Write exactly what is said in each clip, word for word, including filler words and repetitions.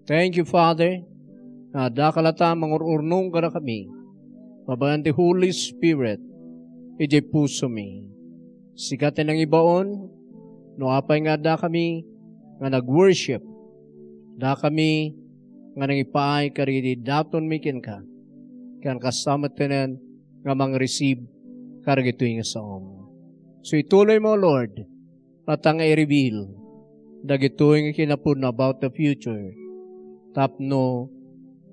Thank you, Father. Adda ka latta mangur-urnong kadakami babaen ti Holy Spirit idiay pusomi. Sika ti nangibaon, no apay nga addakami nga nag-worship, dakami nga nangipaay kadagiti datonmi kenka, ken kasta metten nga mang-receive kadagitoy nga saom. So, ituloy mo, Lord, latta nga i-reveal dagitoy nga kinapudno about the future tapno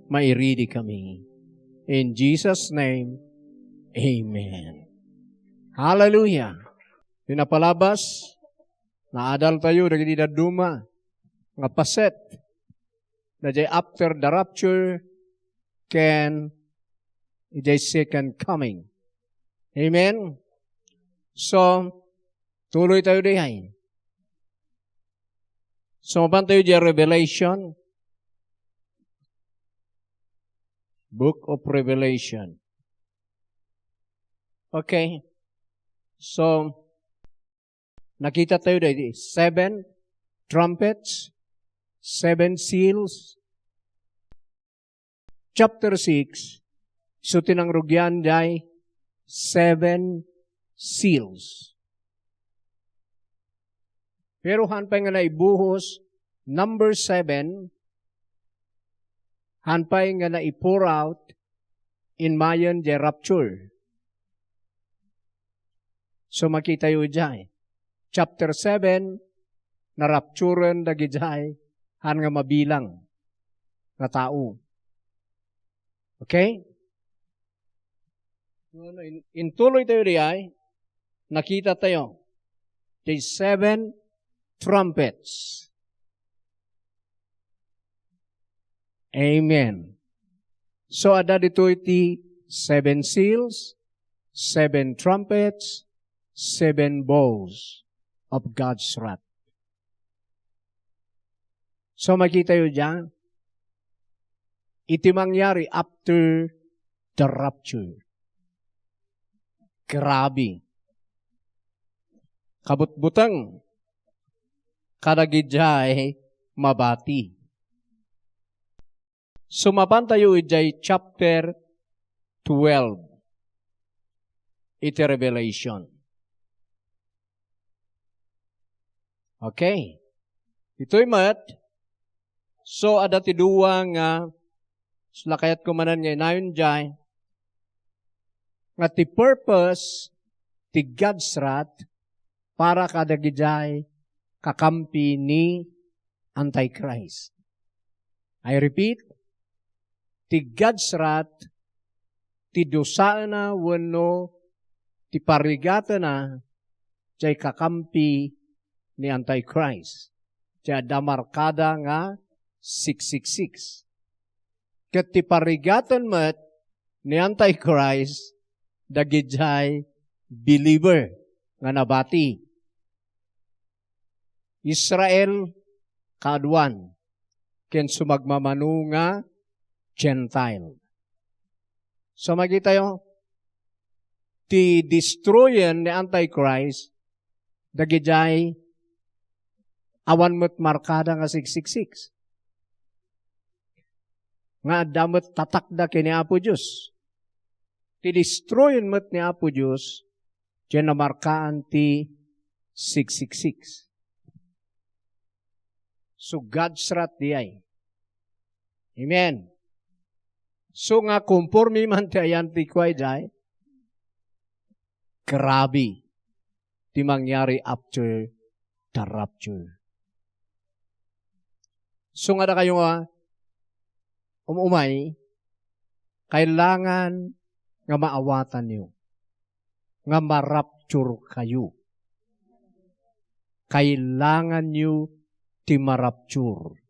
mairidi kami. In Jesus' name, amen. Hallelujah! Ti napalabas, naadal tayo dagiti dadduma nga paset, daydiay after the rapture, ken idiay second coming. Amen? So, tuloy tayo diay. So, mapan tayo diay Revelation. Book of Revelation. Okay. So, nakita tayo diay seven trumpets, seven seals, chapter six, so ti nangrugian diay seven seals. Pero haan pay nga naibuhos, number seven, haan pay nga nai-pour out, immayen diay rapture. So, makitayo idiay chapter seven, narapturen dagidiay haan nga mabilang nga tao. Okay? No, no, in-, intuloy tayo diay, nakita tayo. The seven trumpets. Amen. So, adda ditoy ti seven seals, seven trumpets, seven bowls of God's wrath. So, makitayo diay, iti mangyari after the rapture. Grabe. Kabutbuteng kadagidiay mabati. So, mapan tayo idiay chapter twelve iti Revelation. Okay. Itoy met, so, adda ti dua nga, lakayat ko manen nga inayon diay, nga ti purpose ti God's wrath para kadagidiay kakampi ni Antichrist. I repeat, ti God's wrath, ti dusaenna wenno ti parigatena, diay kakampi ni Antichrist. Diay adda markada nga six six six. Ket ti parigaten met ni Antichrist dagidiay believer nga nabati. Israel, kaaduan, ken sumagmamano nga Gentile. So, makitayo, ti destroyen ni Antichrist, dagidiay awan met markada nga six six six. Nga adda met tatakda ken ni Apo Dios. Ti destroyen met ni Apo Dios, diay namarkaan ti six six six. So, God's wrath diay. Amen. So nga, konforme man ti ayan ti kua idiay, grabe ti mangyari after the rapture. So nga, dakayo nga um-umay, kailangan nga maawatanyo nga marapture kayo. Kailanganyo ti marapture.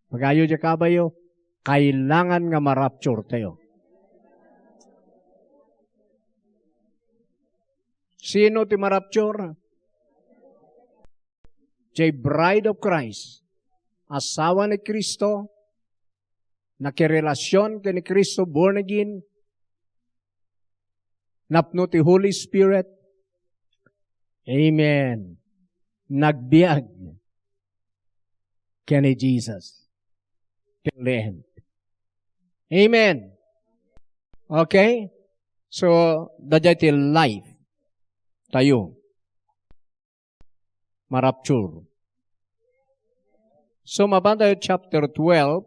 Pagayo diay kabayo, kailangan nga marapture tayo. Sino ti marapture? Diay Bride of Christ, asawa ni Cristo, nakirelasion ken ni Cristo, born again, napno ti Holy Spirit. Amen. Nagbiag ken ni Jesus. till the end. Amen. Okay? So, daydiay ti life tayo. Marapture. So, mapan tayo chapter twelve,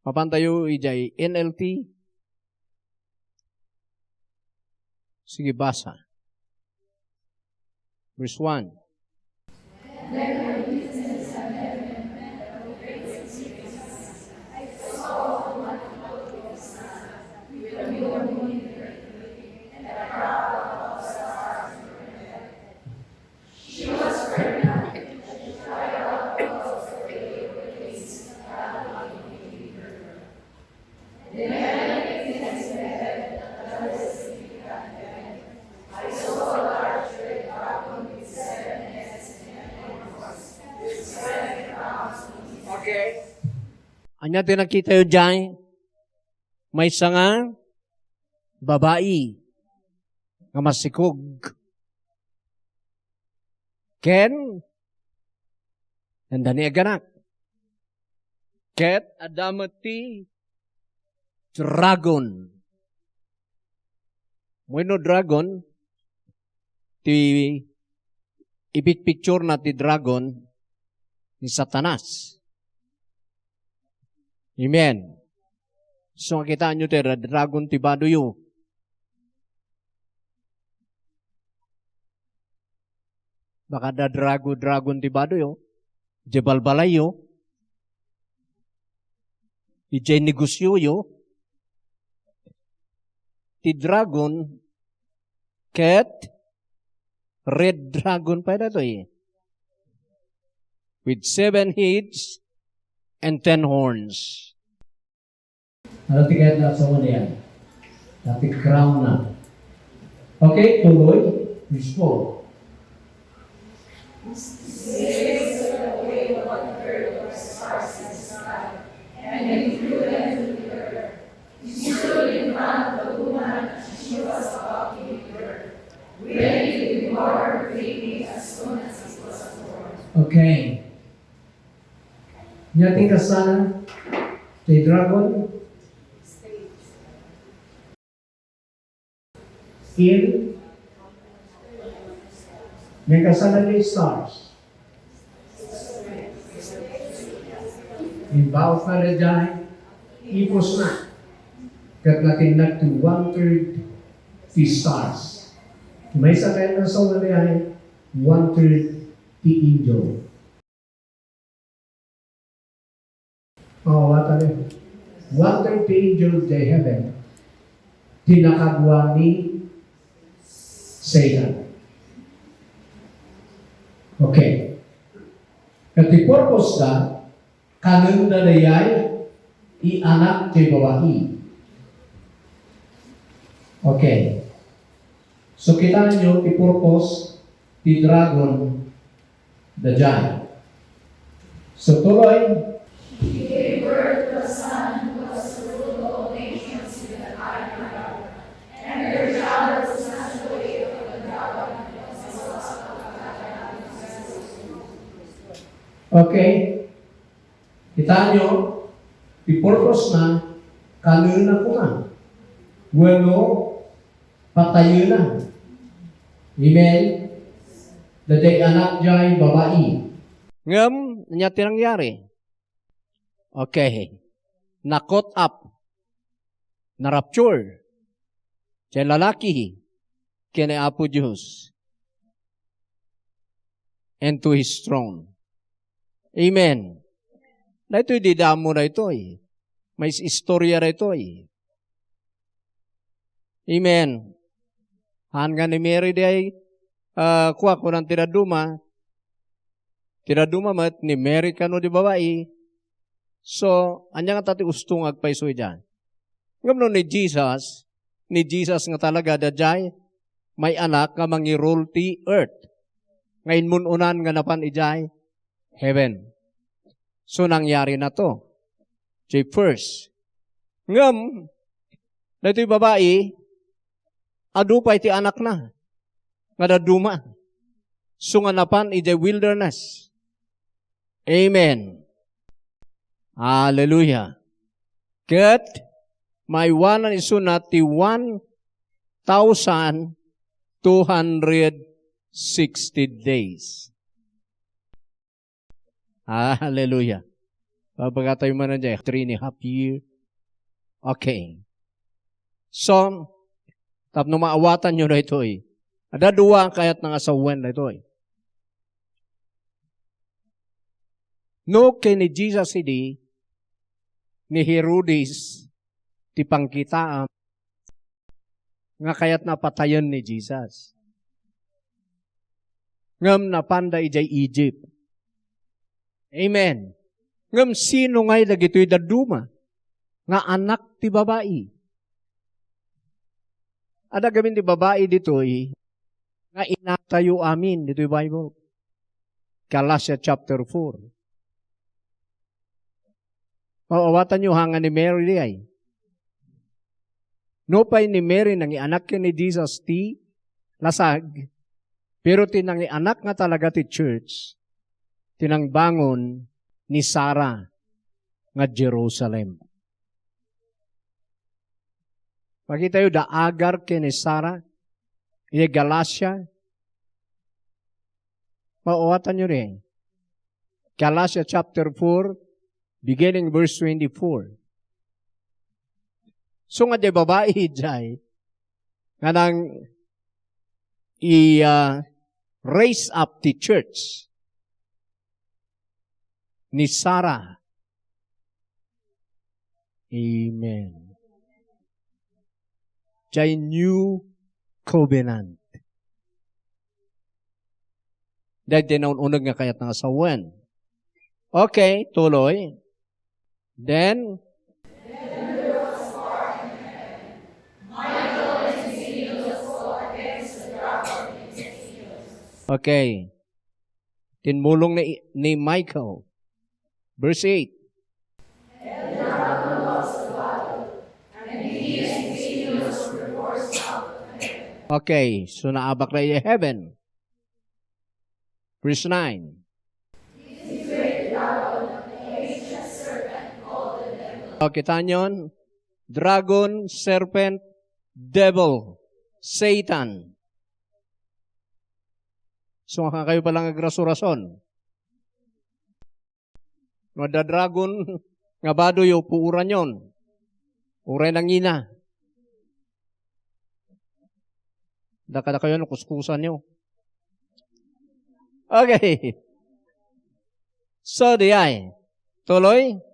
mapan tayo idiay N L T. Sige, basa. Verse one. Okay. Ania ti nakitayo diay? Maysa nga babai nga masikog. Ken, nanda ni aganak. Ket adda met ti dragon. Wenno dragon, ti ipikpikturna ti dragon ni Satanas. Amen. So, nakitaanyo ti dragon ti badoyo. Baka da drago-dragon ti badoyo. Idiay balbalayyo. Idiay negosioyo. Ti dragon ket red dragon pay daytoy. With seven heads and ten horns. Ano ti kayat na sa yan? Dati crown na. Okay, tuloy. Verse four. Okay. Ania ti kasana ti dragon? Still, ania kasana ti stars? Imbautna daydiay, ipusna. Ket natinnag ti one-third ti stars. Maysa kayat nga sawen daydiay, one-third ti angel. Oh, what are you? One-third ti angel idiay heaven, ti nakagua ni Satan. Okay. Ket ti purpose da, kanenda daydiay ti anak ti babai. Okay. So, kitaenyo ti purpose ti dragon daydiay. So, tuloy. Okay. Kitaenyo, ti purpose na, kanenda koma. Wenno, patayena. Amen? Daydiay anak diay babai. Ngem, ania ti nangyari? Okay. Na-caught up. Na-rapture. Diay lalaki ken ni Apo Dios into his throne. Amen. Daytoy di damo daytoy. May is-, istorya daytoy. Amen. Haan nga ni Mary diay, ah, kua, kunan ti dadduma. Ti dadduma met ni Mary kano di babai. So, ania ngata ti usto nga agpayso idiay? Ngem no ni Jesus, ni Jesus nga talaga daydiay may anak nga mangi-rule ti earth. Nga immun-unan nga napan idiay heaven. So, nangyari na to. Diay first. Ngem, daytoy babai, adu pay ti anakna nga dadduma. So nga napan idiay wilderness. Amen. Hallelujah. Ket maiwanan isuna ti one thousand two hundred sixty days. Hallelujah. Babagatayo man dyan, three and a half year. Okay. So, tapno maawatan nyo daytoy. Adda dua kayatna nga sawen daytoy. No, ken ni Jesus idi, ni Herodes, ti pangkitaam, nga kayatna a patayen ni Jesus. Ngem napanda idiay Egypt. Amen. Ngem sino ngay dagitoy dadduma nga anak ti babai? Adda gamin ti babai ditoy nga inatayo amin ditoy Bible. Galatia chapter four. Maawatan nyo, hanga ni Mary di ay. No pay ni Mary nangianak ken ni Jesus ti lasag, pero ti nangianak nga talaga ti church, ti nangbangon ni Sarah nga Jerusalem. Makitayo da Agar ken ni Sarah, iya Galatia. Maawatan nyo rin. Galatia chapter four, beginning verse twenty-four. So nga di babai jay, nga nang i, ah, raise up the church ni Sarah. Amen. Jay new covenant. Dahil di naun-uneg nga kayat nga sawen. Okay, tuloy. Then, okay. Tinmulong ni, ni Michael. Verse eight. Okay, so naabak na iya heaven. Verse nine. O, kita nyon, dragon, serpent, devil, Satan. So, nga kayo palang agrasurason. No adda dragon nga badoy, puoran yon. Uray nangina. Dakadakayo no kuskusan nyo. Okay. So, di ay. Tuloy.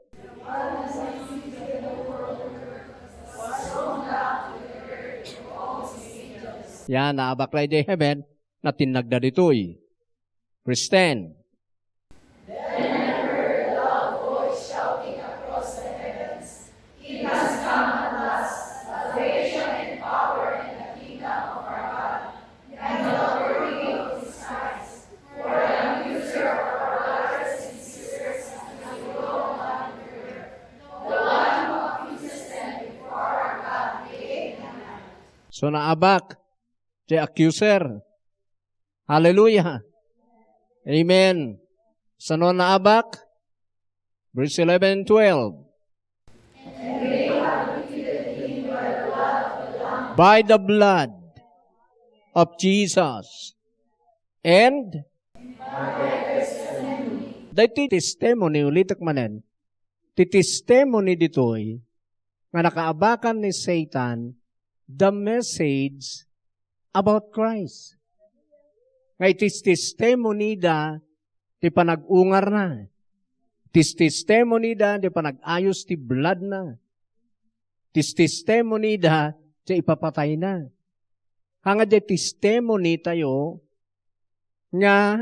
Yan, naabak na di heaven, natinnagda ditoy. Verse ten. Then I heard a loud voice shouting across the heavens, "It has come at last, salvation and power and the kingdom of our God, and the authority of his Christ. For the accuser of our brothers and sisters has been thrown upon the earth, the one who accuses them before our God day and night." So naabak, the accuser. Hallelujah. Amen. Sano naabak? Verse eleven and twelve. By the blood of Jesus. And daytoy testimony, ulitek manen, ti testimony ditoy nga nakaabakan ni Satan the message about Christ. Nga iti testimony da ti panag-ungarna. Iti testimony da ti panag-ayos ti blood na. Iti testimony da ti ipapatayna. Hanga di testimony tayo nga,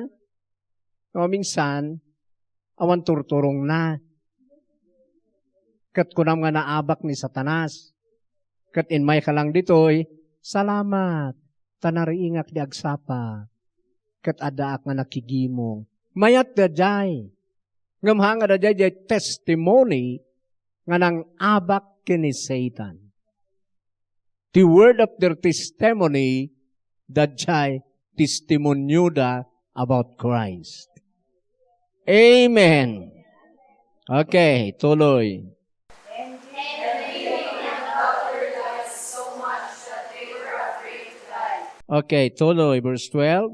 no, minsan, awan turturongna. Ket kunam nga naabak ni Satanas. Ket immayka lang ditoy, "Salamat, ta nariingak di agsapa. Ket addaak nga nakigimong." Mayat daydiay. Ngem hanga daydiay, diay testimony nga nang-abak ken ni Satan. The word of their testimony, daydiay testimonyoda about Christ. Amen. Okay, tuloy. Okay, tuloy, verse twelve.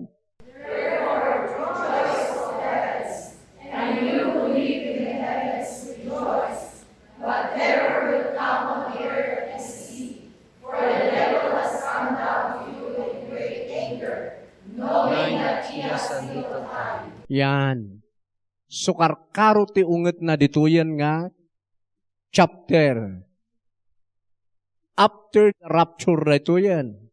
Yan. So, karkaro ti ungetna ditoyen nga chapter. After the rapture daytoyen.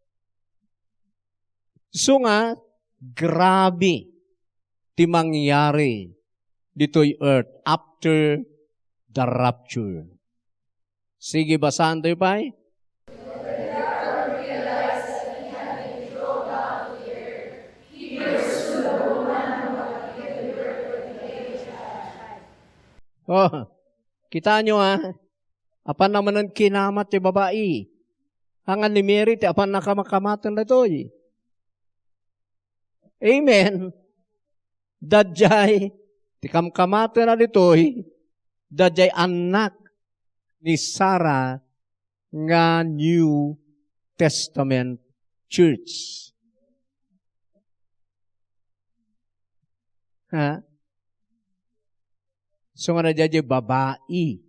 So nga, grabe ti mangyari ditoy earth after the rapture. Sige, basaantayo pay. Oh, kitaenyo, ah. Apan namanen kinamat ti babai. Haan ni Mary ti apan nakamakamaten daytoy. Amen. Daydiay ti kamkamaten a ditoy, daydiay annak ni Sarah nga New Testament Church. Ha? So nga daydiay babai.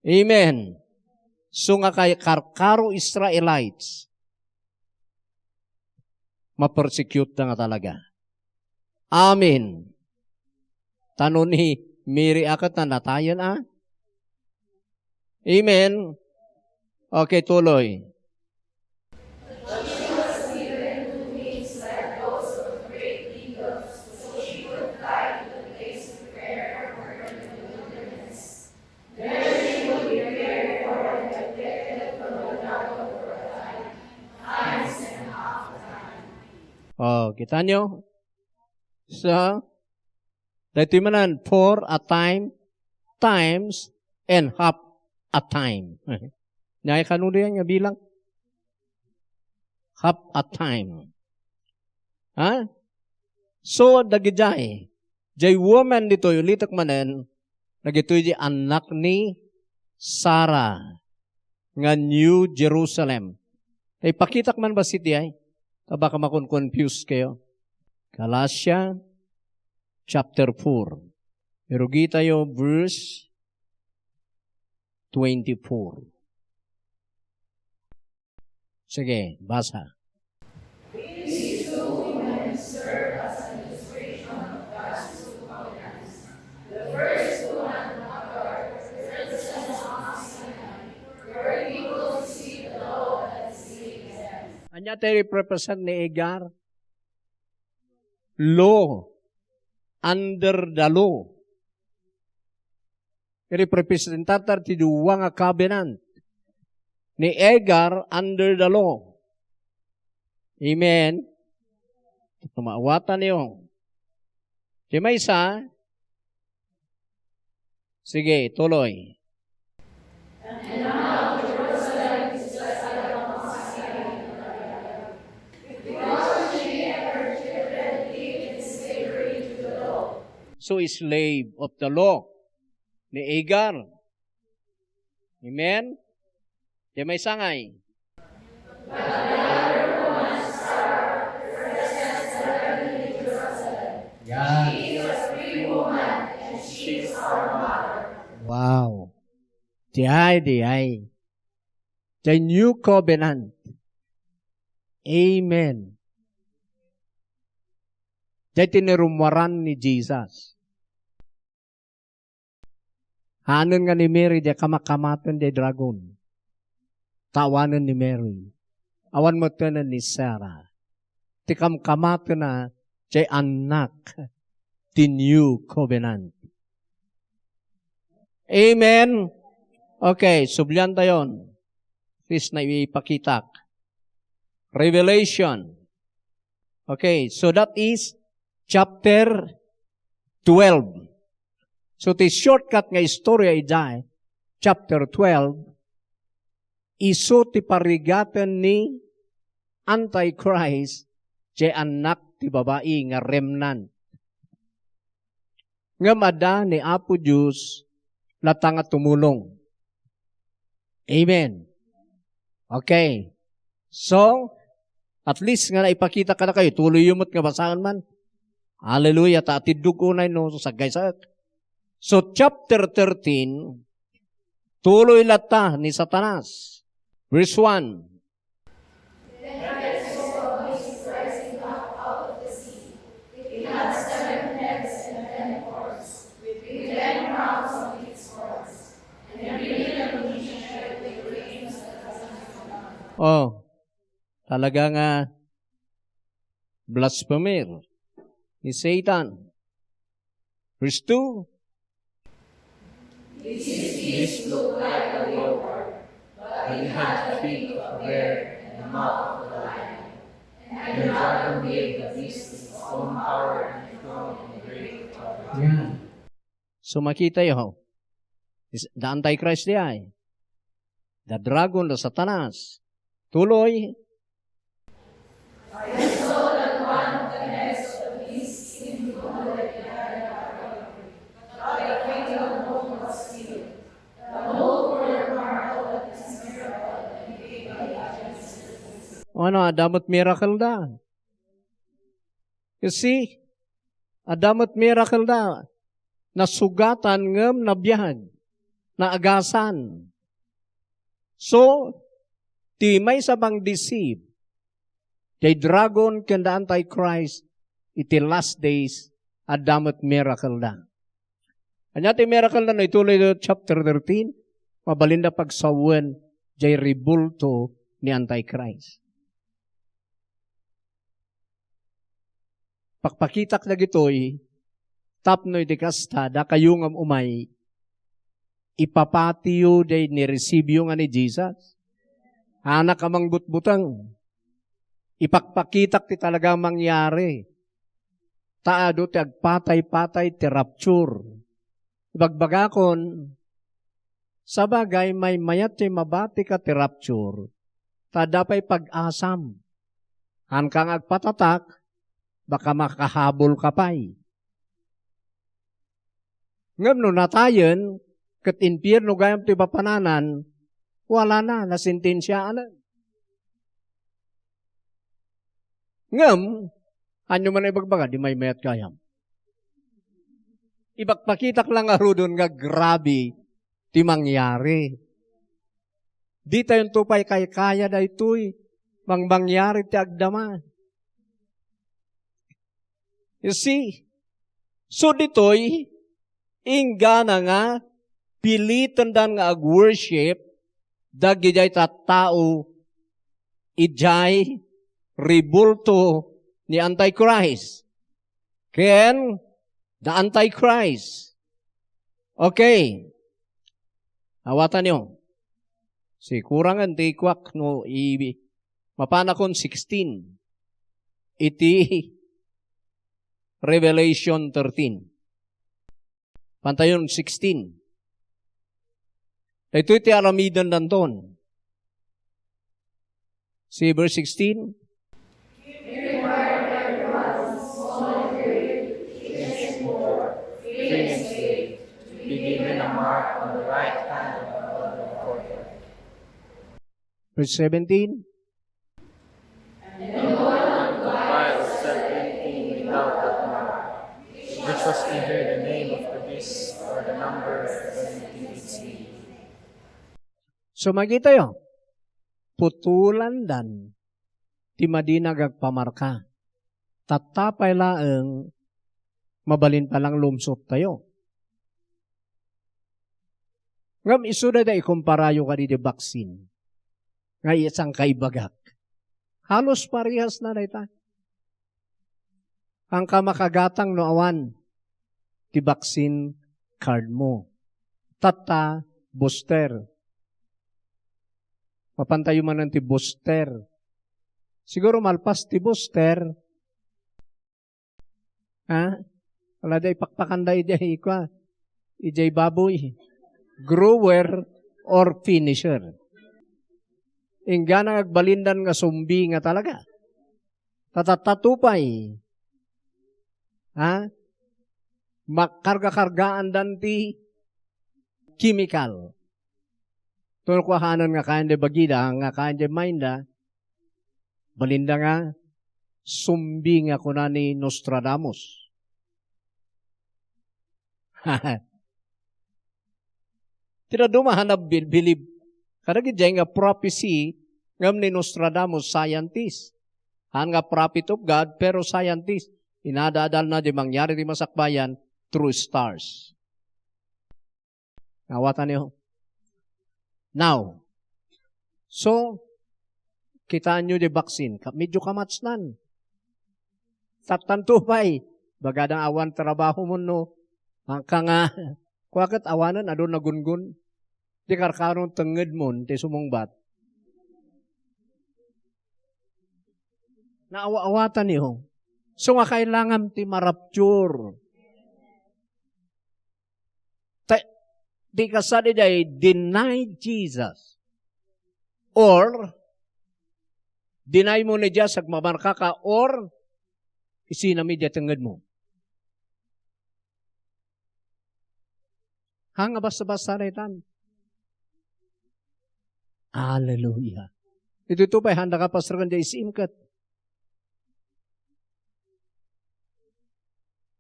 Amen. So nga kay karkaro Israelites, ma-persecute da nga talaga. Amen. Tano ni Mary a ket natayen a. Amen. Okay, tuloy. Oh, kitaenyo? So, daytoy manen, for a time, times, and half a time. Ania kano diay nga bilang? Half a time. Ha? So, dagidiay, diay woman ditoy, ulitek manen, dagitoy diay annak ni Sarah nga New Jerusalem. Ipakitak man bassit diay, ta baka makon-confuse kayo. Galatia chapter four. Irugitayo verse twenty-four. Sige, basa. Ania ti represent ni Hagar? Law. Under the law. Representatar ti dua nga covenant ni Hagar under the law. Amen. Maawatan niyo. Ti maysa, sige, tuloy. So, slave of the law ni Hagar. Amen? Ti maysa ngay. Yan. Wow. Diay, diay. The new covenant. Amen. Diay ti narummuaran ni Jesus. Haanen nga ni Mary diay kamakamaten diay dragon. Ta awanen ni Mary. Awan metten ni Sarah. Ti kamkamatenna diay annak ti New Covenant. Amen. Okay, subliantayon. Please, naipakitak. Revelation. Okay, so that is chapter twelve. So, ti shortcut nga istorya idiay chapter twelve, isu ti parigaten ni Antichrist, diay annak ti babai nga remnant. Ngem adda ni Apo Dios latta nga tumulong. Amen. Okay. So, at least nga naipakita kadakayo, tuloyyo met nga basaen man. Hallelujah, ta atiddog unay no sagkaysaek. So, chapter thirteen, tuloy latta ni Satanas. Verse one. Oh, talaga nga blasphemer ni Satan. Verse two. This beast looked like a leopard, but it had the feet of a bear and the mouth of a lion. And the dragon gave the beast his own power and throne and great authority. Yan. So, makita yo, is, the Antichrist di ay. The dragon, the Satanas. Tuloy. Ano, adda met miracle da. You see? Adda met miracle da. Nasugatan ngem nabiag. Naagasan. So, ti maysa a mangdeceive, jay dragon ken the Antichrist, iti last days, adda met miracle da. Ania ti miracle da no ituloy chapter thirteen? Mabalinda pagsawen jay rebulto ni Antichrist. Pakpakitak dagitoy tapno iti kasta, dakayo nga umay, ipapatiyo jay nireceive-yo nga ni Jesus. Anak a mangbutbuteng. Ipakpakitak ti talaga mangyari. Ta adu ti agpatay-patay ti rapture. Ibagbagakon, sabagay, maymayat ti mabatika ti rapture, ta adda pay pag-asam. Haanka nga agpatatak, baka makahabolka pay. Ngem no natayen, ket impierno gayam ti mapananan, wala na, nasentensiaan. Ngem, ania man ibagbaga, di maymayat gayam. Ipakpakitak lang ngaruden nga grabe ti mangyari. Di tayonto pay kaykaya daytoy, mangmangyari ti agdama. You see? So ditoy, inggana nga pilitendan nga ag-worship dagidiay tattao idiay rebulto ni Antichrist. Ken the Antichrist. Okay. Awatanyo. Sikurangen ti kuak no i-, mapanakon sixteen. Iti Revelation thirteen. Pantayon sixteen. Daytoy ti aramidendanton. See verse sixteen. Free and slave, to be given a mark on the right hand or on the forehead. Verse seventeen. And no one will buy or sell anything without that mark, which was either the name of the beast or the number representing its name. So, makitayo, putulandan ti madi nga agpamarka. Tatta pay laeng, mabalin pa lang lumsot tayo. Ngem isu dayta ikumparayo kadi di vaccine nga isang kaibagak. Halos parehas na dayta. Haanka makagatang no awan ti vaccine card mo. Tatta, booster. Mapantayo manen ti booster. Siguro malpas ti booster. Ha? Wala da ipakpakanda idiay, kua, idiay baboy. Grower or finisher. Inggana agbalindan nga zombie nga talaga. Tatattatupay. Ha? Makarga-kargaandan ti chemical. Tuno kuahanan nga kayan di bagida, nga kayan di mainda, Balinda nga, sumbi nga kuna ni Nostradamus. Ti dadduma a nabilbilib kadagiti nga prophecy ngem ni Nostradamus, scientist. Haan nga prophet of God, pero scientist. Inada-adalna di mangyari ti masakbayan through stars. Naawatan niyo? Now, so, kitaenyo di vaccine, ka-, medyo kamatsnan. Tattanto pay, bagada awan trabaho mo, no? Angka nga, kua ket awanen, adu nagungun. Di karkaron tengnged mo, ti sumungbat. Naawa-awatan niyo. So nga kailangan ti marapture. Ta-, di kasadi jay deny Jesus. Or, deny mo ni Jesus, agmamarka ka, or, isinami diay tengnged mo. Ha, nga basta-basta daytan. Hallelujah. Ito, ito pay, handa ka, Pastor, kan diay isim ket.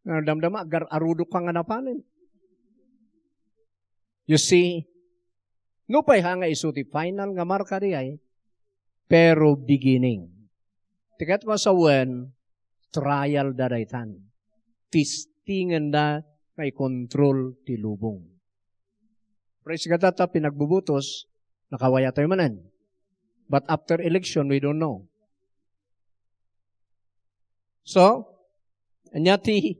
Nga damdama, agar-arudok ka nga napanen. You see, nupay ha nga isu ti final nga marka diay, pero beginning. Ti ket masawen, trial da daytan. Testingan da nga i-control ti lubong. Praise God, ta pinagbubutos, nakawaya tayo manen. But after election, we don't know. So, ania ti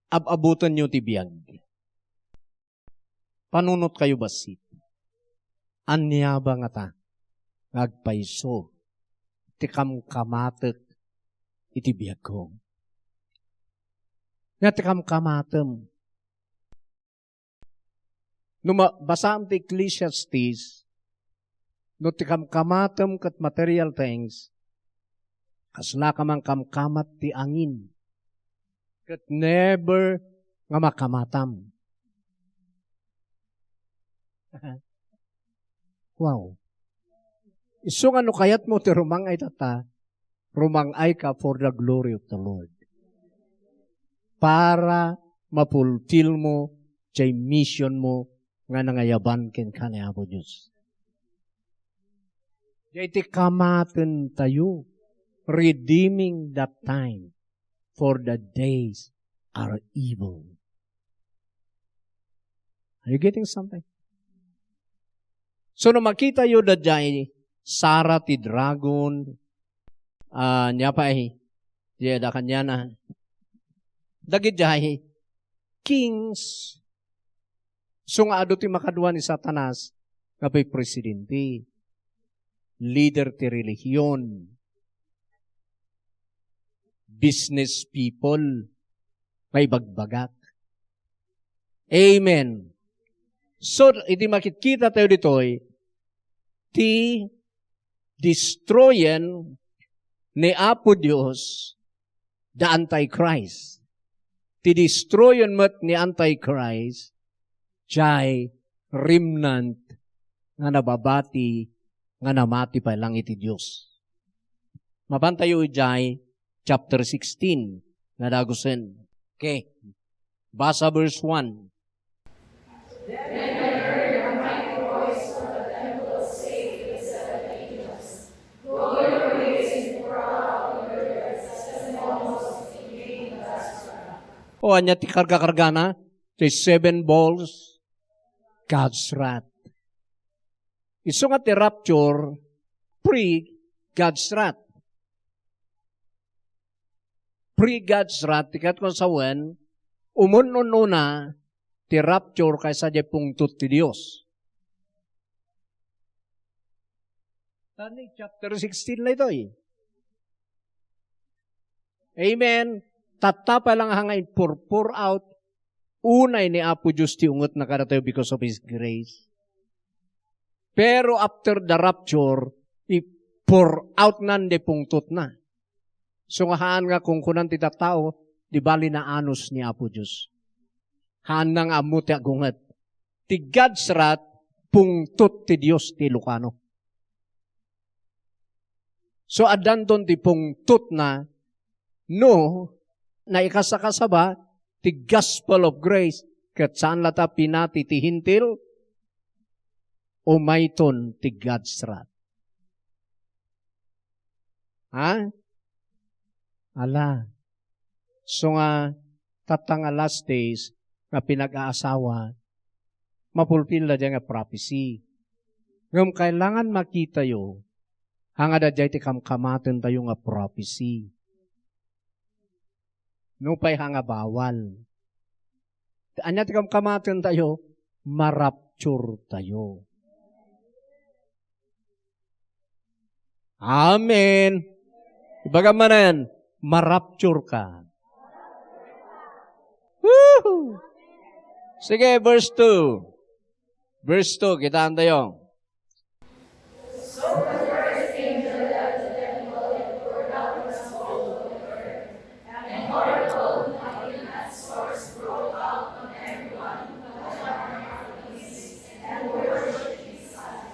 ab-abutenyo ti biag? Panunot kayo bassit. Ania ba ngata nga agpayso ti kamkamatek iti biagko? Nga ti kamkamatem. No ma-, basaam ti Ecclesiastes, no ti kamkamatem ket material things, kasla ka man kamkamat ti angin, ket never nga makamatam. Wow. Isu nga no kayatmo ti rumang-ay tatta, rumang-ay ka for the glory of the Lord. Para mapulfil mo jay mission mo nga nangayaban kenka ni Apo Dios. Jay ti kamaten tayo, redeeming that time, for the days are evil. Are you getting something? So, no makita yo da jay sara ti dragon, ah, nia pay, di da kaniana. Dagiti jay kings, so nga adu ti makadua ni Satanas nga pay presidente, leader ti relihion, business people, maibagbagak. Amen. So, iti makitkita tayo ditoy, ti destroyen ni Apo Dios da Antichrist. Ti destroyen met ni Antichrist, jay remnant nga nababati nga namati pay lang iti Dios. Mapan tayo idiay chapter sixteen nga dagusen. Okay. Basa verse one. O, ania ti karga-kargana? Ti seven bowls, God's wrath. Isu nga ti rapture, pre-God's wrath. Pre-God's wrath, ti ket kung sawen, umun-ununa ti rapture kaysa diay pungtot ti Dios. Tani, chapter sixteen la itoy. Amen. Tatta pay lang nga impur-pour out, unay ni Apo Dios ti ungetna kadatayo because of His grace. Pero after the rapture, i-pour out nan di pungtotna. So nga haan nga kungkunan ti tattao, di bali naanus ni Apo Dios. Haan na nga ammo ti agunget. Ti God's wrath, pungtot ti Dios ti Ilocano. So, addanton ti pungtotna, no, naikasakasaba ti gospel of grace, ket saan la ta pinati ti Hentil, umayton ti God's wrath. Ha? Ala. So nga, tatta nga last days nga pinag-aasawa, mapulpil da dyan nga prophecy. Ngem kailangan makitayo, hanga da dyan ti kamkamaten tayo nga prophecy. Nupay hanga bawal. Ania ti kamkamaten tayo? Marapture tayo. Amen. Ibaga manen, marapture ka. Woohoo! Sige, verse two. Verse two, kitaan tayo.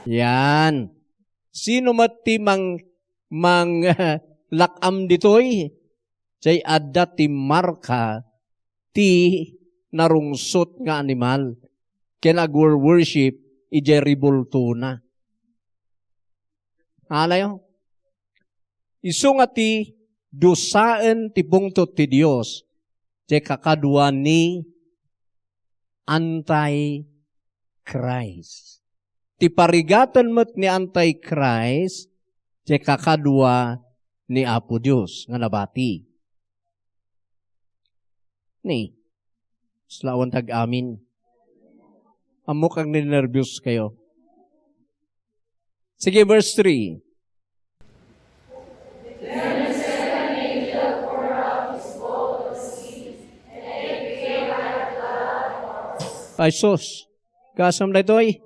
Yan. Sino met ti mang-, mang-, lak-am ditoy? Jay adda ti marka ti narungsot nga animal ken agwor-worship idiay rebultona. Alayo? Isu nga ti dusaen ti pungtot ti Dios, jay kakadua ni Antichrist. Ti parigaten met ni Antichrist, ti kakadua ni Apo Dios nga nabati. Ni, sla awan tag-amin. Ammok agninerbios kayo. Sige, verse three. Ay, sus. Kasam daytoy.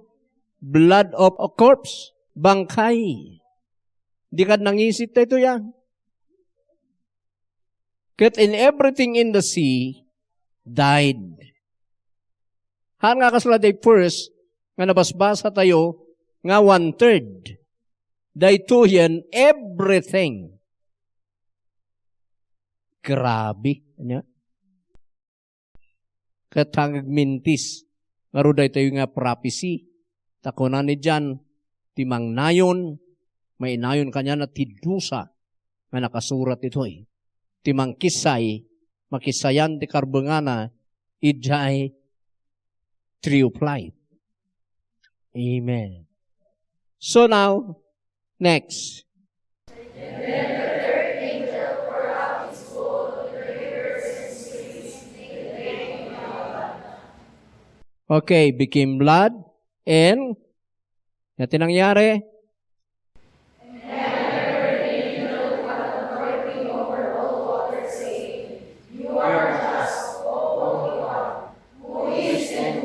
Blood of a corpse. Bangkay. Di kad nangisit daytoy, ah. Ket in everything in the sea died. Haan nga kasla day first nga nabasbasa tayo nga one-third. Daytoyen everything. Grabe. Ania? Ket agmintis ngarud daytoy nga prophecy. Ta kuna ni John, ti mangnayon, mainayon kaniana ti dusa nga nakasurat ditoy. Ti mangkissay, makissayan ti karbengana idiay tree of life. Amen. So now, next. Okay, became blood, and, ania ti nangyari? Yes, and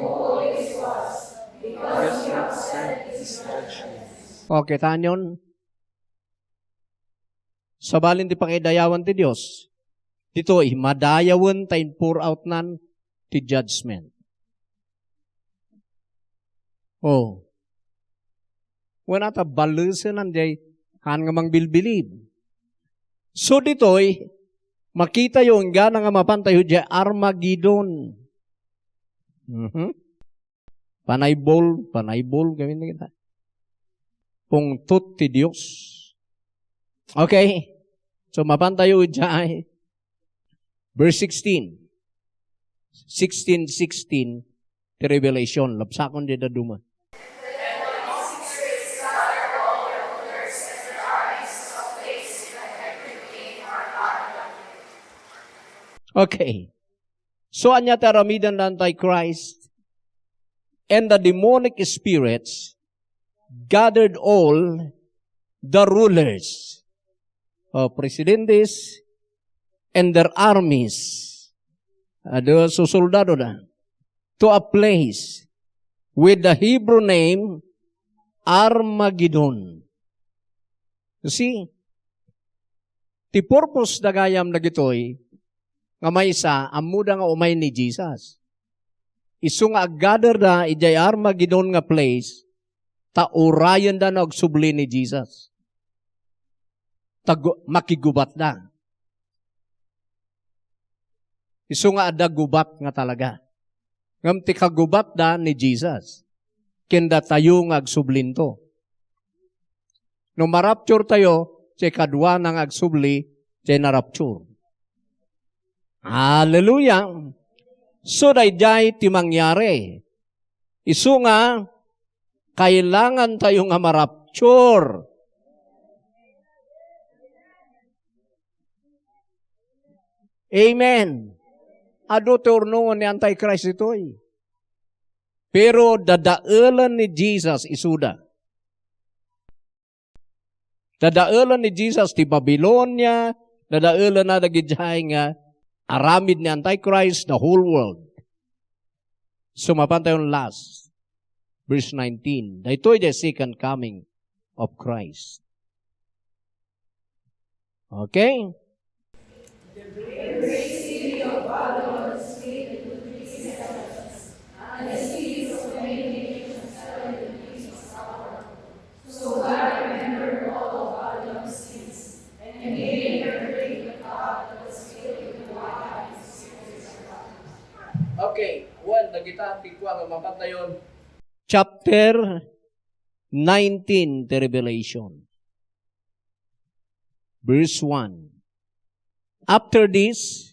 sent his judgments. Okay, tanyon. Sabalin ti pangidayawnan ti Dios, ditoy, madayawen ta in-pour outnan ti judgment. Oh. Wen, ata balesenan diay, haan nga mangbilbilib. So ditoy, makitayo inggana nga mapantayo diay Armageddon. Mhm. Panaybol, panaybol, kami na kita. Pungtot ti Dios. Okay? So, mapantayo idiay. Verse sixteen. Sixteen sixteen, ti Revelation. Labsakon diay dadduma. Okay. So, ania ti aramiden da Antichrist? And the demonic spirits gathered all the rulers, uh, presidentes, and their armies, uh, the susoldado da, to a place with the Hebrew name Armageddon. You see, ti purpose da gayam dagitoy, nga maysa, ammoda nga umay ni Jesus. Isu nga aggather da idiay Armageddon nga place, ta urayenda no agsubli ni Jesus. ta gu-, makigubatda. Isu nga adda gubat nga talaga. Ngem ti kagubatda ni Jesus. Ken datayo nga agsublinto. No ma-rapture tayo, ti kaduana nga agsubli, ti na-rapture. Hallelujah! So, daydiay ti mangyari. Isu nga, kailangan tayo nga ma-rapture. Amen. Adu ti urnongen ni Antichrist itoy. Pero dadaelen ni Jesus isuda. Dadaelen ni Jesus ti Babilonia, dadaelen na dagidiay nga aramid ni Antichrist, the whole world. Sumapan tayo last, verse nineteen. Daytoy the second coming of Christ. Okay? Okay, well, nagita ti kua nga mapatayon. Chapter nineteen ti Revelation. Verse one. After this,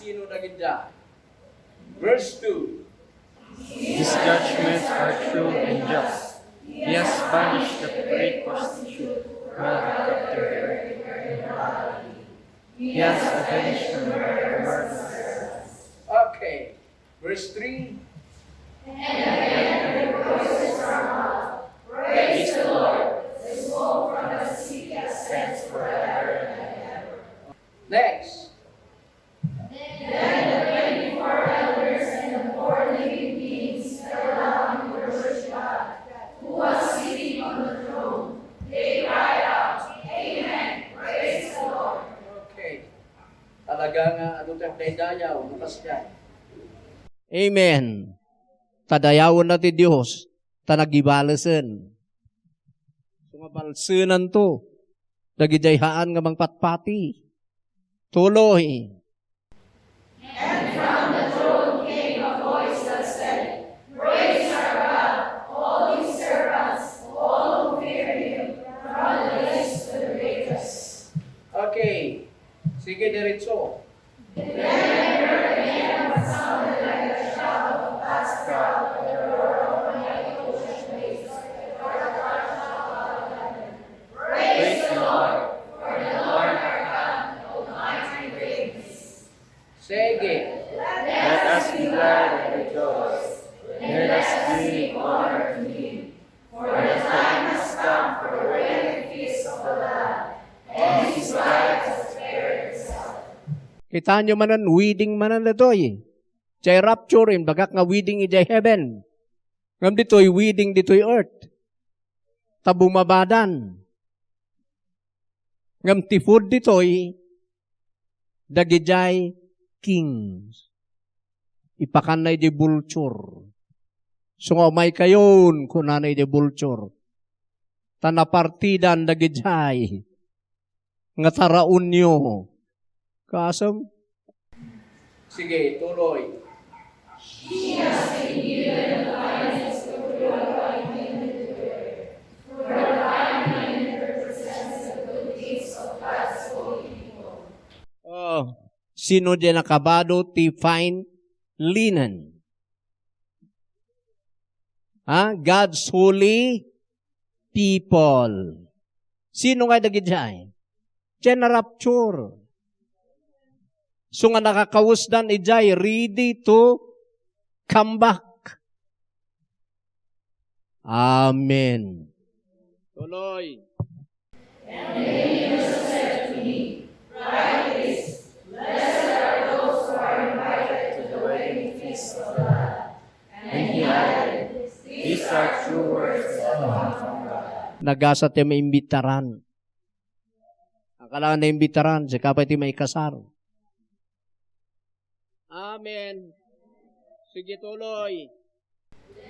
Sino dagita? Verse two. His judgments are true and just. He has punished the great prostitute who had captured her. He has avenged her murder. Okay. Verse three. And again the voices rang out, "Praise the Lord! The smoke from the city ascends forever and ever." Next. Then the twenty-four elders and the four living beings fell down and worshiped God, who was sitting on the throne. They cried out, "Amen! Praise the Lord!" Okay. Talaga nga, adu ti agdaydayaw, no kasdiay. Amen. Ta dayawenna ti Dios, ta nagibalesen. So nga balsenanto, dagidiay haan nga mangpatpati. Tuloy. And from the throne came a voice that said, "Praise our God, all his servants, all who fear him, from the least to the greatest." Okay. Sige, diretso. Then I heard again what sounded like the shout of a vast crowd and the roar of a mighty ocean waves, like the rushing of a mighty water. Praise the Lord, for the Lord our God Almighty reigns. Sige. Let us be glad and rejoice. Let us give honor to him. For the time has come for the wedding feast of the Lamb, and his bride has prepared herself. Kitaenyo manen, wedding manen ditoy. Diay rapture, imbagak nga wedding idiay heaven. Ngem ditoy, wedding ditoy earth. Ta bumabadan. Ngem ti food ditoy, dagidiay kings. Ipakanna idiay vulture. So nga umaykayon, kunana idiay vulture. Ta napartidan dagidiay nga taraonyo. Kasem? Sige, tuloy. She has been given the finest of pure wine and myrrh, for the fine wine represents the good deeds of God's holy people. Oh, sino diay nakabado ti fine linen? Ha? God's holy people. Sino nga dagidiay? Diay na-rapture. So nga nakakawesdan idiay ready to come back. Amen. Tuloy. And the angel said to me, "Write this, blessed are those who are invited to the wedding feast of the Lamb." And he added, "These are true words that come from God." Nagasat ti maimbitaran. Akala naimbitaran, sika pay ti maikasar. Amen. Sige, tuloy.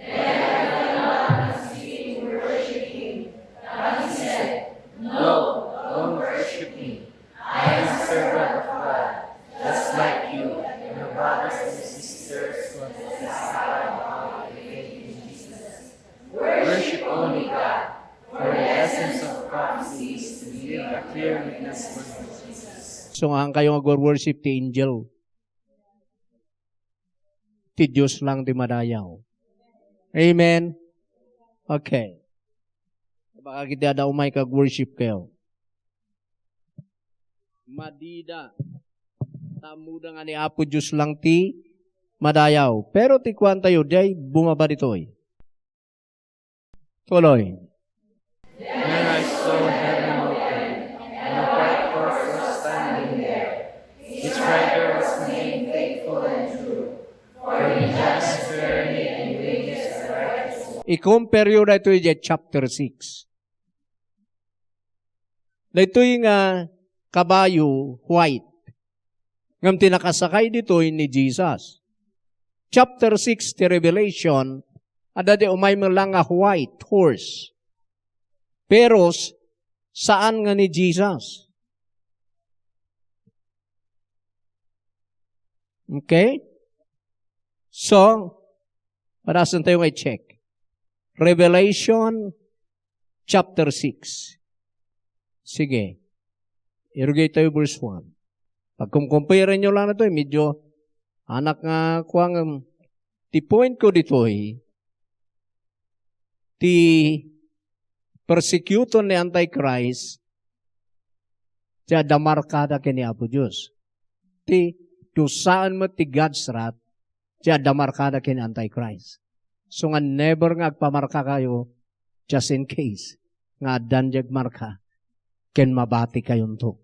Then the Lord was speaking, worship him. But he said, "No, don't worship me. I am a servant of God, just like you, and your brothers and sisters who have testified about your faith in Jesus. Worship only God, for the essence of prophecy is to give a clear witness for Jesus." So, nga kayo nga worship ti angel. Ti Dios lang ti madayaw. Amen? Okay. Baka kita da umay kag worship kayo. Madida. Tammuda nga ni Apo Dios lang ti madayaw. Pero ti kuan tayo, diay bumaba ditoy. Tuloy. Then I saw heaven open, and a white horse was standing there. Its rider was named Faithful and True, for he judges fairly and wages righteously. I-compare yo daytoy idiay chapter six. Daytoy nga kabayo, white. Ngem ti nakasakay ditoy ni Jesus. Chapter six ti Revelation, adda di umay met lang nga white horse. Pero s-, saan nga ni Jesus. Okay? So, padasen tayo nga i-check. Revelation chapter six. Sige. Irugay tayo verse one. Pagkumkumparen nyo lang na to, eh, medyo anak nga kuwang, um, ti point ko ditoy, ti persecution ni Antichrist, ti adda markada ken ni Apo Dios. Ti dusaen met ti God's wrath, ti adda markada ken Antichrist. So nga never nga agpamarka kayo, just in case, nga addan diay agmarka, ken mabati kayonto.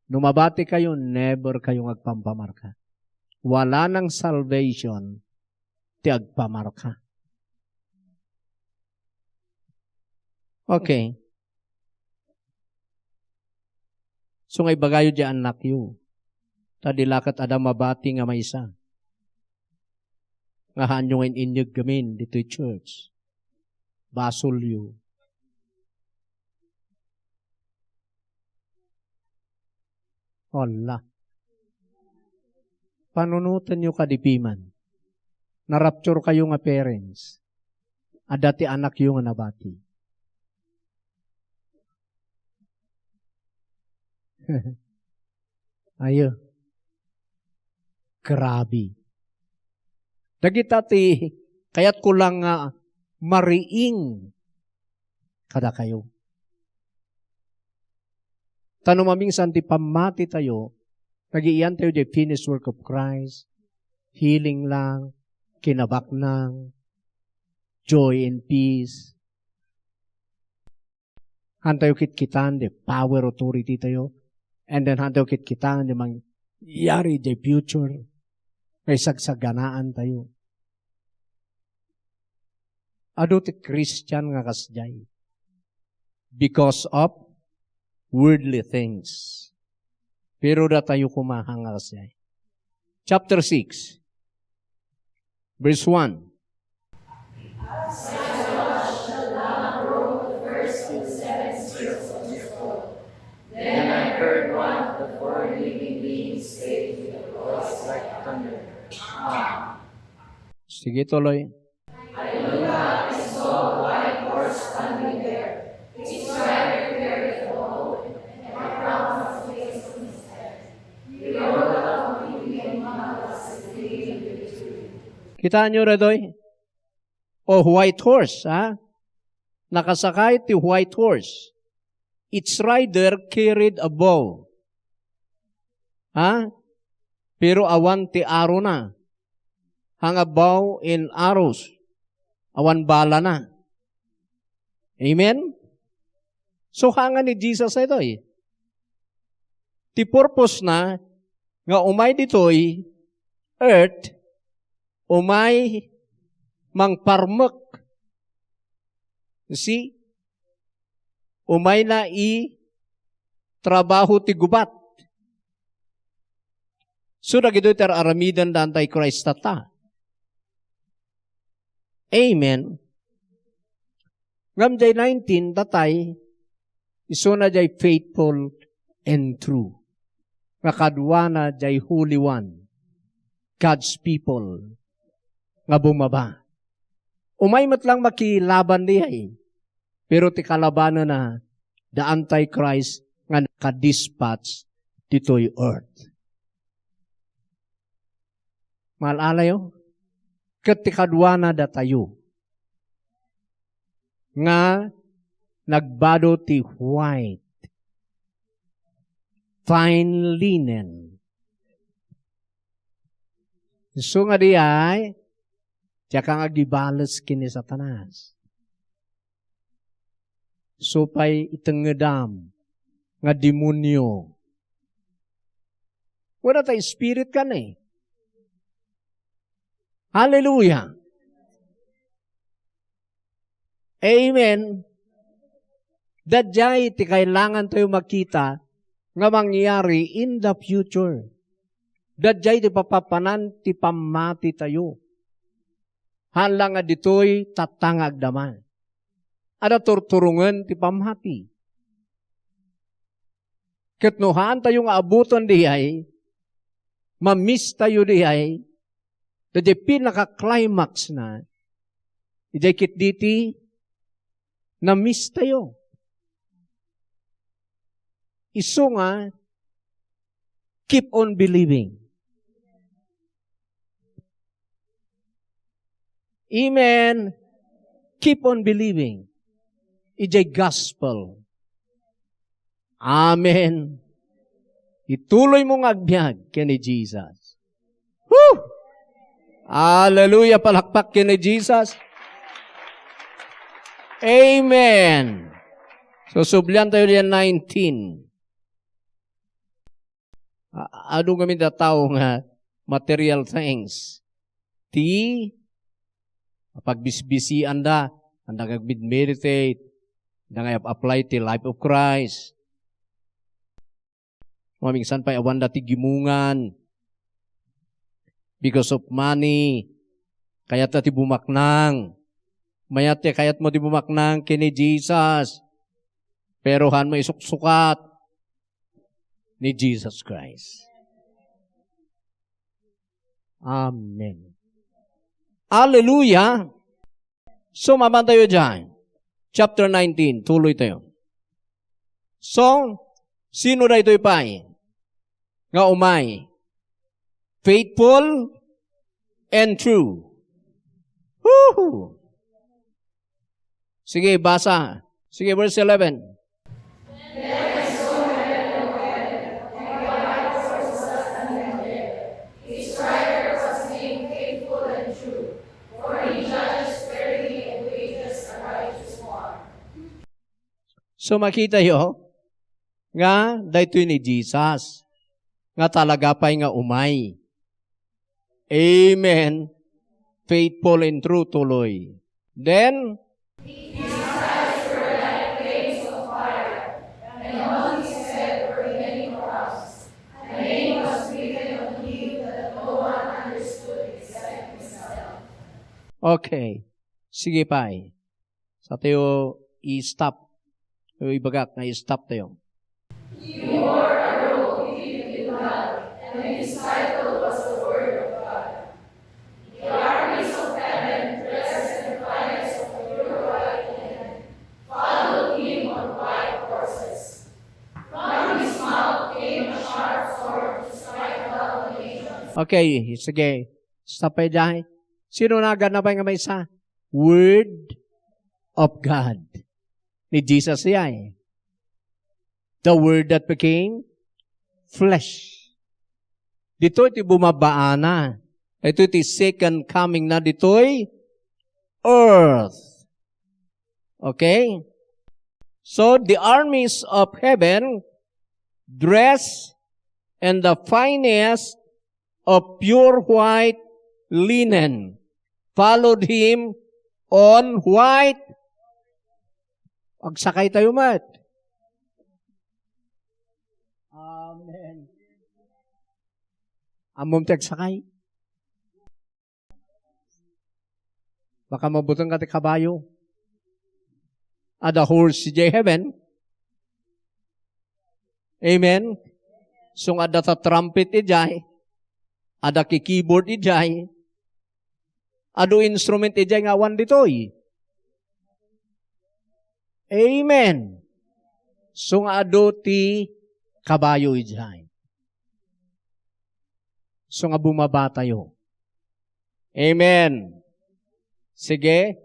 No mabati kayo, never kayo nga agpampamarka. Wala nang salvation ti agpamarka. Okay. So nga ibagayo diay annakyo, ta di la ket adda mabati nga maysa. Nga haanyo nga in-inyeg gamin ditoy church. Basolyo. Ala. Panunotenyo kadi piman. Na-rapture kayo nga parents. Adda ti anakyo nga nabati. Ayo. Grabe. Dagita ti kayatko lang nga mariing kadakayo. Ta no mamingsan ti pammati tayo, nagiiyan tayo diay finished work of Christ, healing lang, kinabaknang, joy and peace. Hantayo kitkitan the power, authority tayo. And then hantayo kitkitan the mangyari the future. May sagsaganaan tayo. Adu ti Christian nga kasdiay. Because of worldly things. Pero datayo kumaha nga kasdiay. Chapter six. Verse one. Then I heard one of the four living beings say with a voice like thunder, "Amen." Sige, tuloy. Kitaan nyo daytoy? O white horse, ha? Nakasakay ti white horse. Its rider carried a bow. Ha? Pero awan ti arona. Hang a bow and arrows. Awan balana. Amen? So, hanga ni Jesus itoy. Ti purpose na nga umay ditoy earth, umay mangparmek. You see? Umayna i trabaho ti gubat. So, dagitoy ti ar-aramiden da Antichrist tatta. Amen. Ngem jay nineteen, datay, isuna jay faithful and true. Nga kaduana jay Holy One, God's people, nga bumaba. Umay met lang makilaban diay. Pero ti kalabananna, the Antichrist nga naka-dispatch ditoy earth. Maal-alayo? Ket ti kaduana datayo nga nagbado ti white, fine linen. Isu nga diay, diak nga agibales ken ni Satanas. Isu pay itengngedam nga demonio. Wala ta spirit kan eh. Hallelujah. Amen. Daydiay ti kailangan tayo makita nga mangyari in the future. Daydiay ti papapanan ti pammati tayo. Haan lang nga ditoy tatta nga agdama. Adda turturongen ti pammati. Ket no haan tayo nga abuton diay, ma-miss tayo diay, daydiay pinaka-climax na, idiay ketdi ti na-miss tayo. Isu nga, keep on believing. Amen. Keep on believing. Idiay gospel. Amen. Ituloy mo nga agbiag ken ni Jesus. Woo! Hallelujah! Palakpak ken ni Jesus. Amen. So, sublian tayo diyan nineteen. A-, adu ngamin da tao nga material things. Ti pagbisbisianda, anda nga agmedmeditate, anda nga apply ti life of Christ. Maminsan pay awanda ti gimungan because of money. Kayatna ti bumaknang. Mayat ti kayatmo ti bumaknang ken ni Jesus. Pero haan mo isuksukat ni Jesus Christ. Amen. Hallelujah! So, mapan tayo dyan. Chapter nineteen, tuloy tayo. So, sino daytoy pay nga umay? Faithful and true. Woohoo! Sige, basa. Sige, verse eleven. So, makita yo nga daytoy ni Jesus nga talaga pay nga umay. Amen. Faithful and true tuloy. Then, okay. Sige pay. Sa tayo i-stop. Tayo ibagak nga i-stop tayo. Okay, sige. Stop tayo dyan. Sino naganna pay nga maysa? Word of God. Ni Jesus siya eh. The Word that became flesh. Ditoy ti bumabaana. Ito ti second coming na ditoy earth. Okay? So, the armies of heaven, dressed in the finest of pure white linen, followed him on white. Agsakay tayo met. Amen. Ammom ti agsakay? Baka mabuteng ka ti kabayo. Adda horse idiay heaven. Amen. So nga adda ta trumpet idiay. Adda ki keyboard idiay. Adu instrument idiay nga awan ditoy. Amen. So nga adu ti kabayo idiay. So nga bumabatayo. Amen. Sige.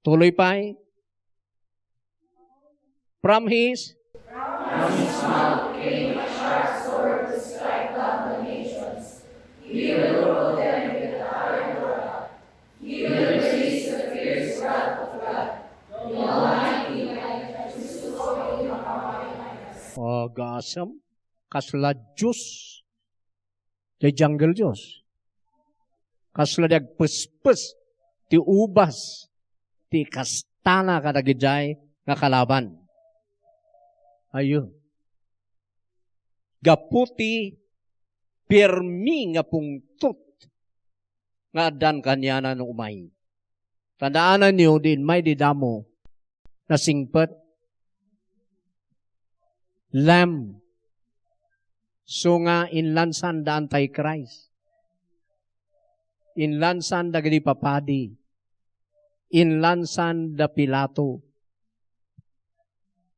Tuloy pay. From his Oh, gasam. Kasla Dios. Diay jungle Dios. Kasla di agpespes ti ubas ti kastana kadagidiay nga kalaban. Ayo. Gapu ti pirmi nga pungtot nga addan kaniana no umay. Tandaan niyo, di immay di damo nasingpet. Lamb. So nga inlansan da Antichrist. Inlansan dagiti papadi. Inlansan da Pilato.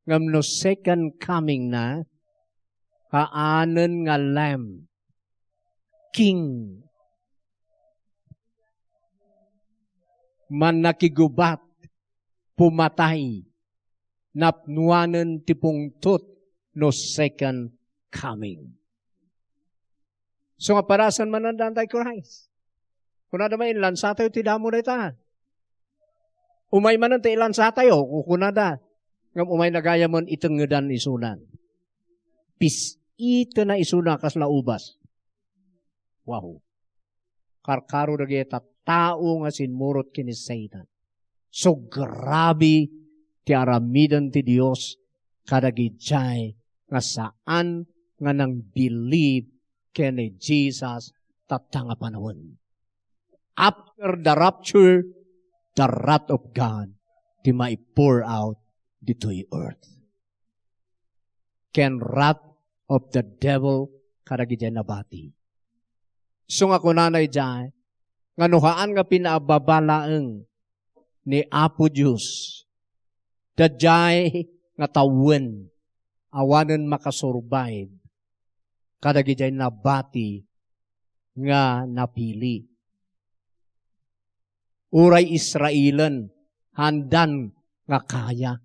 Ngem no second coming na, kaanen nga lamb, king, mannakigubat, pumatay, napnuanen ti pungtot no second coming. So nga parasan manen da Antichrist. Kunada man, inlansatayo ti damo dayta. Umay manen ti ilansatayo, kukunada. Ngem umayna gayamen itengedan isunan. Pis-itena isuna kasla ubas. Wow. Karkaro dagiti tattao nga simmurot ken ni Satan. So grabe ti aramiden ti Dios kadagidiay nga saan nga nang-believe ken ni Jesus tatta nga panawen. After the rapture, the wrath of God ti mai-pour out ditoy earth. Ken wrath of the devil kadagiti nabati. So nga kunana idiay, nga no haan nga pinaababa laeng ni Apo Dios, daydiay nga tawen, awanen makasurvive kadagiti nabati nga napili. Uray Israelen, haandan nga kaya.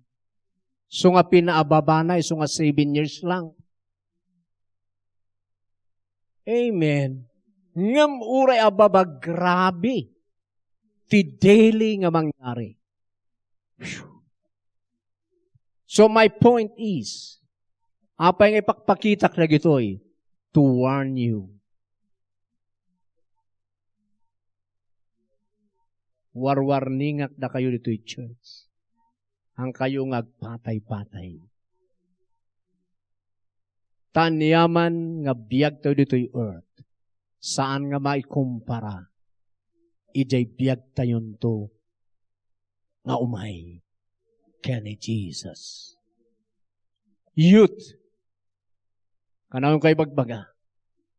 So nga pinaababana, isu nga seven years lang. Amen. Ngem uray ababa, grabe ti daily nga mangyari. Phew. So my point is, apay nga ipakpakitak dagitoy? To warn you. Warwarningak dakayo ditoy church. Haankayo nga agpatay-patay. Ta aniaman nga biagtayo ditoy earth, saan nga maikumpara idiay biagtayonto nga umay ken ni Jesus. Youth, kanayonkayo ibagbaga,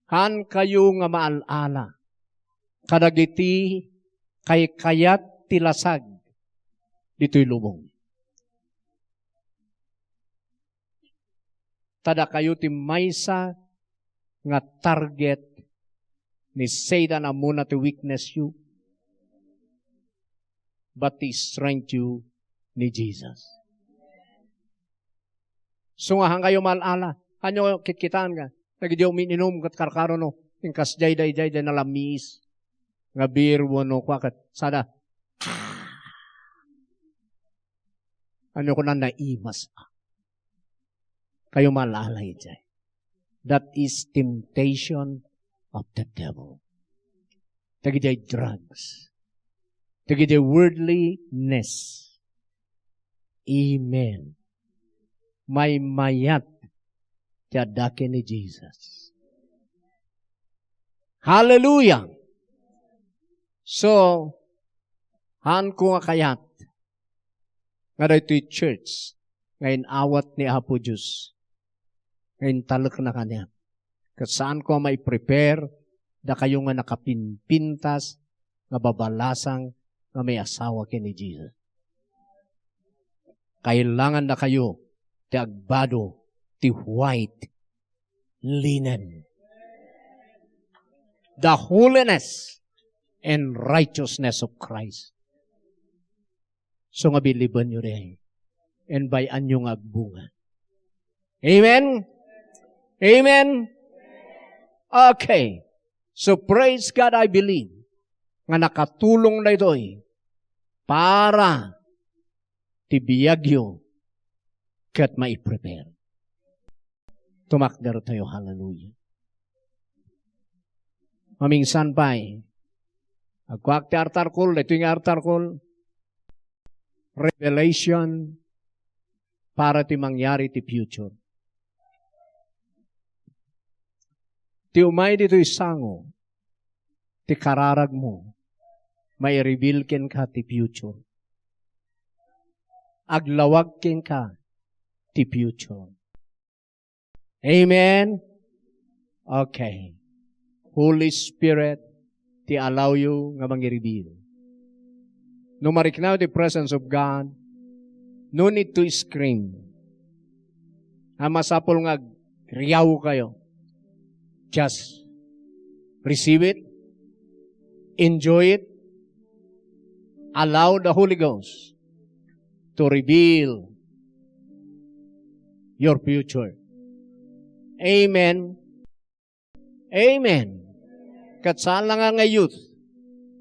haankayo nga maal-ala kadagiti kaykayat ti lasag ditoy lubong. Ta dakayo ti maysa nga target ni Satan, ammona ti weakness you, but ti strength you ni Jesus. So nga, haankayo maal-ala, haanyo kitkitaan nga, dagiti umiinum ket karkaro no, inkasdiay daydiay, daydiay nalamiis nga beer wenno kua ket sada. Ano ko na naimas? Kayo maal-ala idiay. That is temptation of the devil. Dagiti drugs. Dagiti worldliness. Amen. Maymayat ti adda ken ni Jesus. Hallelujah! So, haanko nga kayat nga daytoy church nga inawat ni Apo Dios nga intalekna kaniak. Ket saanko a maiprepare dakayo nga nakapimpintas nga babalasang nga maiasawa ken ni Jesus. Kailangan dakayo ti agbado ti white linen. The holiness and righteousness of Christ. So nga bilibenyo diay. And bay-anyo nga agbunga. Amen? Amen? Okay. So praise God, I believe nga nakatulong daytoy para ti biagyo ket maiprepare. Tumakder tayo, hallelujah. Mamingsan pay, agkuak ti artarkol, daytoy nga artarkol, revelation para ti mangyari ti future. Ti umay ditoy sango, ti kararagmo, maireveal kenka ti future. Aglawag kenka ti future. Amen? Okay. Holy Spirit, ti alawyo nga mangireveal. No mariknaw ti presence of God, no need to scream. A masapul nga agriaw kayo. Just receive it, enjoy it, allow the Holy Ghost to reveal your future. Amen. Amen. Ket saan la nga, nga youth,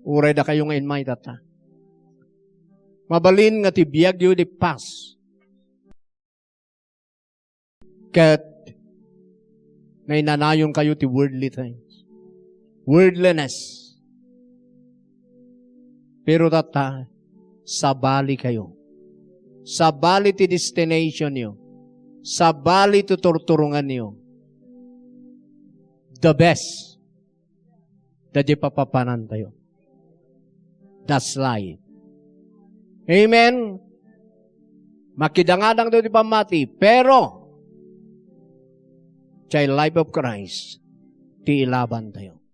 uray dakayo nga immay tatta. Mabalin nga ti biagyo di past. Ket nainanayon kayo ti worldly things. Worldliness. Pero tatta, sabali kayo. Sabali ti destination yo. Sabali ti turturongan yo. The best. Daydi papapanan tayo. That's life. Amen? Makidangadang tayo ti pammati, pero, jay life of Christ, ti ilaban tayo.